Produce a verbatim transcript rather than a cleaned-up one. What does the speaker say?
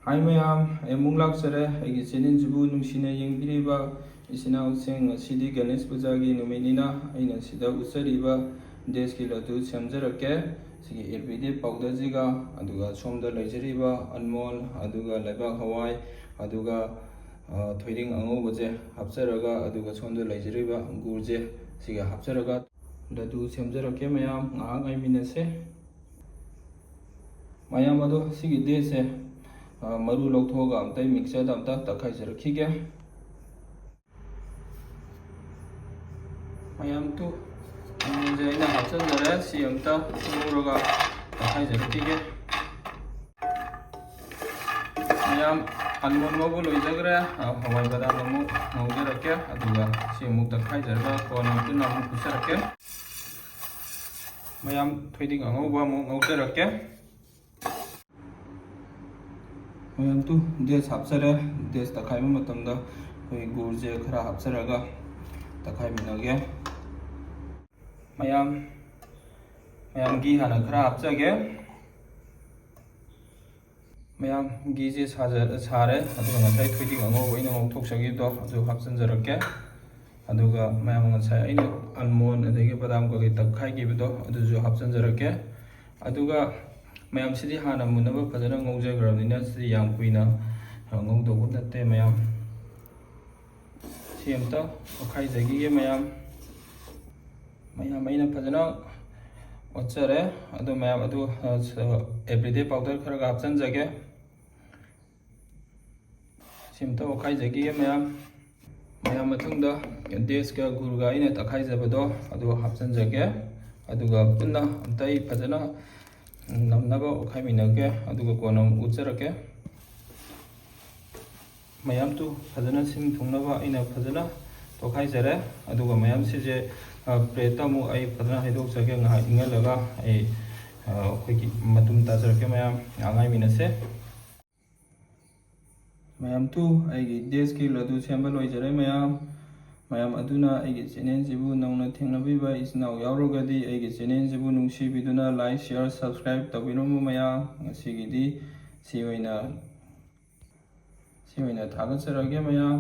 ꯍꯥꯏ ꯃꯌꯥꯝ, ꯑꯩ ꯑꯃꯨꯛ ꯂꯥꯛꯆꯔꯦ꯫ ꯑꯩꯒꯤ ꯆꯦꯅꯦꯜꯁꯤꯕꯨ ꯅꯨꯡꯁꯤꯅ ꯌꯦꯡꯕꯤꯔꯤꯕ ꯏꯆꯤꯟ ꯏꯅꯥꯎꯁꯤꯡ, ꯉꯁꯤꯗꯤ ꯒꯅꯦꯁ ꯄꯨꯖꯥꯒꯤ ꯅꯨꯃꯤꯠꯅꯤꯅ ꯑꯩꯅ ꯁꯤꯗ ꯎꯠꯆꯔꯤꯕ ꯗꯦꯁꯀꯤ ꯂꯗꯨ ꯁꯦꯝꯖꯔꯛꯀꯦ꯫ ꯁꯤꯒꯤ ꯑꯦꯕ꯭ꯔꯤꯗꯦ ꯄꯥꯎꯗꯔꯁꯤꯒ, ꯑꯗꯨꯒ ꯁꯣꯝꯗ ꯂꯩꯖꯔꯤꯕ ꯑꯜꯃꯣꯟ, ꯑꯗꯨꯒ ꯂꯩꯕꯥꯛ ꯍꯋꯥꯏ, ꯑꯗꯨꯒ, ꯑ, ꯊꯣꯏꯗꯤꯡ ꯑꯉꯧꯕꯁꯦ ꯍꯥꯞꯆꯔꯒ, ꯑꯗꯨꯒ ꯁꯣꯝꯗ ꯂꯩꯖꯔꯤꯕ ꯒꯨꯔꯁꯦ ꯁꯤꯒ ꯍꯥꯞꯆꯔꯒ ꯂꯗꯨ ꯁꯦꯝꯖꯔꯛꯀꯦ꯫ ꯃꯌꯥꯝ ꯉꯥꯏꯍꯥꯛ ꯉꯥꯏꯃꯤꯟꯅꯁꯦ꯫ ꯃꯌꯥꯝ ꯑꯗꯣ ꯁꯤꯒꯤ ꯗꯦꯁꯁꯦ, ꯑ, ꯃꯔꯨ ꯂꯧꯊꯣꯛꯑꯒ ꯑꯝꯇ ꯃꯤꯛꯆꯔꯗ ꯑꯝꯇ ꯇꯛꯈꯥꯏꯖꯔꯛꯈꯤꯒꯦ꯫ ꯃꯌꯥꯝ ꯇꯨ, ꯑꯃꯨꯜꯁꯦ ꯑꯩꯅ ꯍꯥꯞꯆꯤꯟꯖꯔꯦ꯫ ꯁꯤ ꯑꯝꯇ ꯉꯧꯔꯒ ꯇꯛꯈꯥꯏꯖꯔꯛꯈꯤꯒꯦ꯫ ꯃꯌꯥꯝ, ꯑꯜꯃꯣꯟ ꯉꯧꯕ ꯂꯣꯏꯖꯈ꯭ꯔꯦ꯫ ꯑ, ꯍꯋꯥꯏ ꯕꯗꯥꯝ ꯑꯃꯨꯛ ꯉꯧꯖꯔꯛꯀꯦ, ꯑꯗꯨꯒ ꯁꯤ ꯑꯃꯨꯛ ꯇꯛꯈꯥꯏꯖꯔꯒ ꯀꯣꯟꯅ ꯄꯨꯟꯅ ꯑꯃꯨꯛ ꯐꯨꯠꯆꯔꯛꯀꯦ꯫ ꯃꯌꯥꯝ, ꯊꯣꯏꯗꯤꯡ ꯑꯉꯧꯕ ꯑꯃꯨꯛ ꯉꯧꯖꯔꯛꯀꯦ꯫ ꯃꯌꯥꯝ ꯇꯨ, ꯗꯦꯁ ꯍꯥꯞꯆꯔꯦ꯫ ꯗꯦꯁ ꯇꯛꯈꯥꯏꯕ ꯃꯇꯝꯗ ꯑꯩꯈꯣꯏ ꯒꯨꯔꯁꯦ ꯈꯔ ꯍꯥꯞꯆꯔꯒ ꯇꯛꯈꯥꯏꯃꯤꯟꯅꯒꯦ꯫ ꯃꯌꯥꯝ, ꯃꯌꯥꯝ ꯘꯤ ꯍꯥꯟꯅ ꯈꯔ ꯍꯥꯞꯆꯒꯦ꯫ ꯃꯌꯥꯝ, ꯘꯤꯁꯦ ꯁꯥꯖ-, ꯁꯥꯔꯦ, ꯑꯗꯨꯒ ꯉꯁꯥꯏ ꯊꯣꯏꯗꯤꯡ ꯑꯉꯧꯕ ꯑꯩꯅ ꯉꯧꯊꯣꯛꯆꯈꯤꯕꯗꯣ ꯑꯗꯨ ꯍꯥꯞꯆꯤꯟꯖꯔꯛꯀꯦ꯫ ꯑꯗꯨꯒ ꯃꯌꯥꯝ, ꯉꯁꯥꯏ ꯑꯩꯅ ꯑꯜꯃꯣꯟ ꯑꯗꯒꯤ ꯕꯗꯥꯝ ꯀꯩꯀꯩ ꯇꯛꯈꯥꯏꯈꯤꯕꯗꯣ ꯑꯗꯨꯁꯨ ꯍꯥꯞꯆꯤꯟꯖꯔꯛꯀꯦ꯫ ꯑꯗꯨꯒ ꯃꯌꯥꯝꯁꯤꯗꯤ ꯍꯥꯟꯅ ꯃꯨꯟꯅꯕ ꯐꯖꯅ ꯉꯧꯖꯈ꯭ꯔꯕꯅꯤꯅ ꯁꯤꯗꯤ ꯌꯥꯝ ꯀꯨꯏꯅ, ꯑ, ꯉꯧꯗꯧꯕ ꯅꯠꯇꯦ ꯃꯌꯥꯝ꯫ ꯁꯤ ꯑꯝꯇ ꯑꯣꯠꯈꯥꯏꯖꯈꯤꯒꯦ ꯃꯌꯥꯝ꯫ ꯃꯌꯥꯝ, ꯑꯩꯅ ꯐꯖꯅ ꯑꯣꯠꯆꯔꯦ꯫ ꯑꯗꯨ ꯃꯌꯥꯝ ꯑꯗꯨ, ꯑ, ꯑꯦꯕ꯭ꯔꯤꯗꯦ ꯄꯥꯎꯗꯔ ꯈꯔꯒ ꯍꯥꯞꯆꯤꯟꯖꯒꯦ꯫ ꯁꯤ ꯑꯝꯇ ꯑꯣꯠꯈꯥꯏꯖꯈꯤꯒꯦ ꯃꯌꯥꯝ꯫ ꯃꯌꯥꯝ, ꯃꯊꯪꯗ ꯗꯦꯁꯀ ꯒꯨꯔꯒ ꯑꯩꯅ ꯇꯛꯈꯥꯏꯖꯕꯗꯣ ꯑꯗꯨ ꯍꯥꯞꯆꯤꯟꯖꯒꯦ꯫ ꯑꯗꯨꯒ ꯄꯨꯟꯅ ꯑꯝꯇ ꯑꯩ ꯐꯖꯅ ꯅꯝꯅꯕ ꯑꯣꯠꯈꯥꯏꯃꯤꯟꯅꯒꯦ꯫ ꯑꯗꯨꯒ ꯀꯣꯟꯅ ꯑꯃꯨꯛ ꯎꯠꯆꯔꯛꯀꯦ꯫ ꯃꯌꯥꯝꯗꯨ ꯐꯖꯅ ꯁꯤꯟ ꯊꯨꯡꯅꯕ ꯑꯩꯅ ꯐꯖꯅ ꯇꯣꯠꯈꯥꯏꯖꯔꯦ꯫ ꯑꯗꯨꯒ ꯃꯌꯥꯝꯁꯤꯁꯦ, ꯑ, ꯄ꯭ꯂꯦꯠꯇ ꯑꯃꯨꯛ ꯑꯩ ꯐꯖꯅ ꯍꯩꯗꯣꯛꯆꯒꯦ꯫ ꯉꯥꯏꯍꯥꯛ ꯏꯪꯍꯜꯂꯒ ꯑꯩ, ꯑ, ꯑꯩꯈꯣꯏꯒꯤ ꯃꯇꯨꯝ ꯇꯥꯖꯔꯛꯀꯦ ꯃꯌꯥꯝ꯫ ꯉꯥꯏꯍꯥꯛ ꯉꯥꯏꯃꯤꯟꯅꯁꯦ꯫ ꯃꯌꯥꯝ ꯇꯨ, ꯑꯩꯒꯤ ꯗꯦꯁꯀꯤ ꯂꯗꯨ ꯁꯦꯝꯕ ꯂꯣꯏꯖꯔꯦ ꯃꯌꯥꯝ꯫ ꯃꯌꯥꯝ ꯑꯗꯨꯅ ꯑꯩꯒꯤ ꯆꯦꯅꯦꯜꯁꯤꯕꯨ ꯅꯧꯅ ꯊꯦꯡꯅꯕꯤꯕ ꯏꯆꯤꯟ ꯏꯅꯥꯎ ꯌꯥꯎꯔꯒꯗꯤ ꯑꯩꯒꯤ ꯆꯦꯅꯦꯜꯁꯤꯕꯨ ꯅꯨꯡꯁꯤꯕꯤꯗꯨꯅ like, share, subscribe ꯇꯧꯕꯤꯔꯝꯃꯨ ꯃꯌꯥꯝ꯫ ꯉꯁꯤꯒꯤꯗꯤ ꯁꯤ ꯑꯣꯏꯅ ꯑꯣꯏꯅ ꯊꯥꯒꯠꯆꯔꯒꯦ ꯃꯌꯥꯝ꯫